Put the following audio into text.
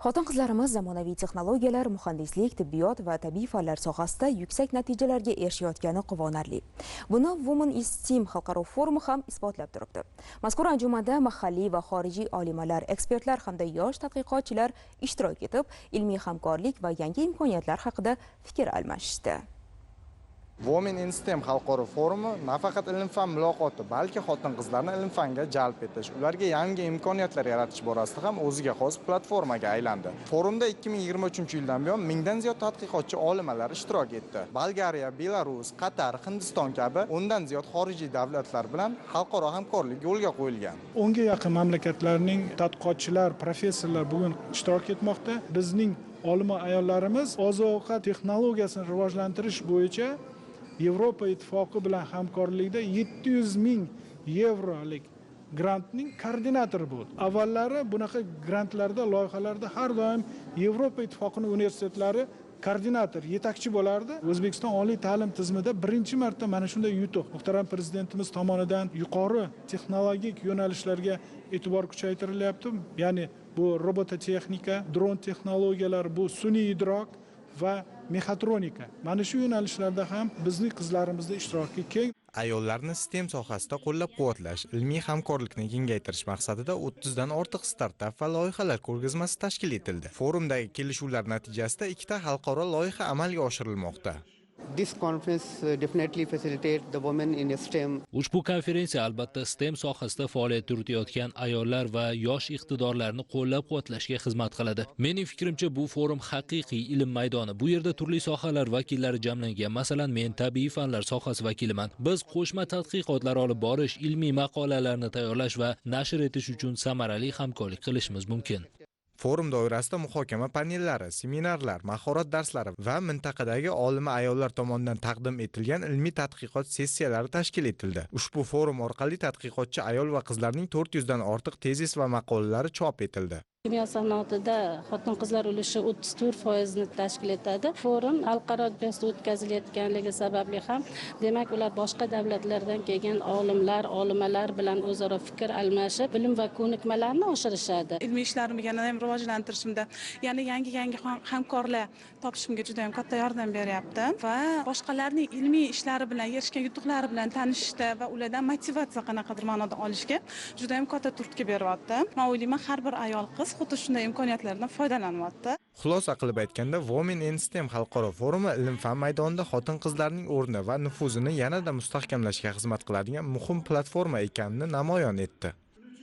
Xotin-qizlarimiz zamonaviy texnologiyalar, muhandislik, tibbiyot va tabiiy fanlar sohasida yuksak natijalarga erishayotgani quvonarli. Buni Women in STEM xalqaro forumi ham isbotlab turibdi. Mazkur anjumanda mahalliy va xorijiy olimalar, ekspertlar hamda yosh tadqiqotchilar ishtirok etib, ilmiy hamkorlik va yangi imkoniyatlar haqida fikr almashishdi. Women in STEM xalqaro forumi nafaqat ilm-fan muloqoti, balki xotin-qizlarni ilm-fanga jalb etish, ularga yangi imkoniyatlar yaratish borasida ham o'ziga xos platformaga aylandi. Forumda 2023-yildan buyon mingdan ziyod tadqiqotchi olimalar ishtirok etdi. Bolgariya, Belarus, Qatar, Hindiston kabi 10 dan ziyod xorijiy davlatlar bilan xalqaro hamkorlik yo'lga qo'yilgan. 10 ga yaqin mamlakatlarning tadqiqotchilar, professorlar bugun ishtirok etmoqda. Bizning olima ayollarimiz oziq-ovqat texnologiyasini rivojlantirish bo'yicha Yevropa ittifoqi bilan hamkorlikda 700 ming yevrolik grantning koordinatori bo'ldi. Avvallari bunaqa grantlarda, loyihalarda har doim Yevropa ittifoqining universitetlari koordinator, yetakchi bo'lardi. O'zbekiston oliy ta'lim tizimida birinchi marta mana shunday yutuq. Muhtaram prezidentimiz tomonidan yuqori texnologik yo'nalishlarga e'tibor kuchaytirilyapti. Ya'ni bu robototexnika, dron texnologiyalari, bu sun'iy idrok va mexatronika. Mana shu yo'nalishlarda ham bizning qizlarimizning ishtiroki keng. Ayollarni STEM sohasida qo'llab-quvvatlash, ilmiy hamkorlikni kengaytirish maqsadida 30 dan ortiq startap va loyihalar ko'rgazmasi tashkil etildi. Forumdagi kelishuvlar natijasida ikkita xalqaro loyiha amalga oshirilmoqda. This conference definitely facilitate the women in STEM. Ushbu konferensiya albatta STEM sohasida faoliyat yuritayotgan ayollar va yosh iqtidorlarni qo'llab-quvvatlashga xizmat qiladi. Mening fikrimcha, bu forum haqiqiy ilm maydoni. Bu yerda turli sohalar vakillari jamlangan. Masalan, men tabiiy fanlar sohasi vakiliman. Biz qo'shma tadqiqotlar olib borish, ilmiy maqolalarni tayyorlash va nashr etish uchun samarali hamkorlik qilishimiz mumkin. Forum doirasida muhokama panellari, seminarlar, mahorat darslari va mintaqadagi olima ayollar tomonidan taqdim etilgan ilmiy tadqiqot sessiyalari tashkil etildi. Ushbu forum orqali tadqiqotchi ayol va qizlarning 400 dan ortiq tezis va maqolalari chop etildi. Kimyo sanoatida xotin-qizlar ulushi 34% tashkil etadi. Forum xalqaro miqyosda o'tkazilayotganligi sababli ham, demak, ular boshqa davlatlardan kelgan olimlar, olimalar bilan o'zaro fikr almashib, bilim va ko'nikmalarni oshirishadi. Ilmiy ishlarimni yana ham rivojlantirishimda, ya'ni yangi hamkorlar topishimga juda ham katta yordam beryapti va boshqalarning ilmiy ishlari bilan, erishgan yutuqlari bilan tanishishda va ulardan motivatsiya qanaqadir ma'noda olishga juda ham katta turtki beryapti. Men o'ylayman, har bir ayol qiz xuddi shunday imkoniyatlardan foydalanyapti. Xulosa qilib aytganda, Women in STEM xalqaro forumi ilm-fan maydonida xotin-qizlarning o'rni va nufuzini yanada mustahkamlashga xizmat qiladigan muhim platforma ekanini namoyon etdi.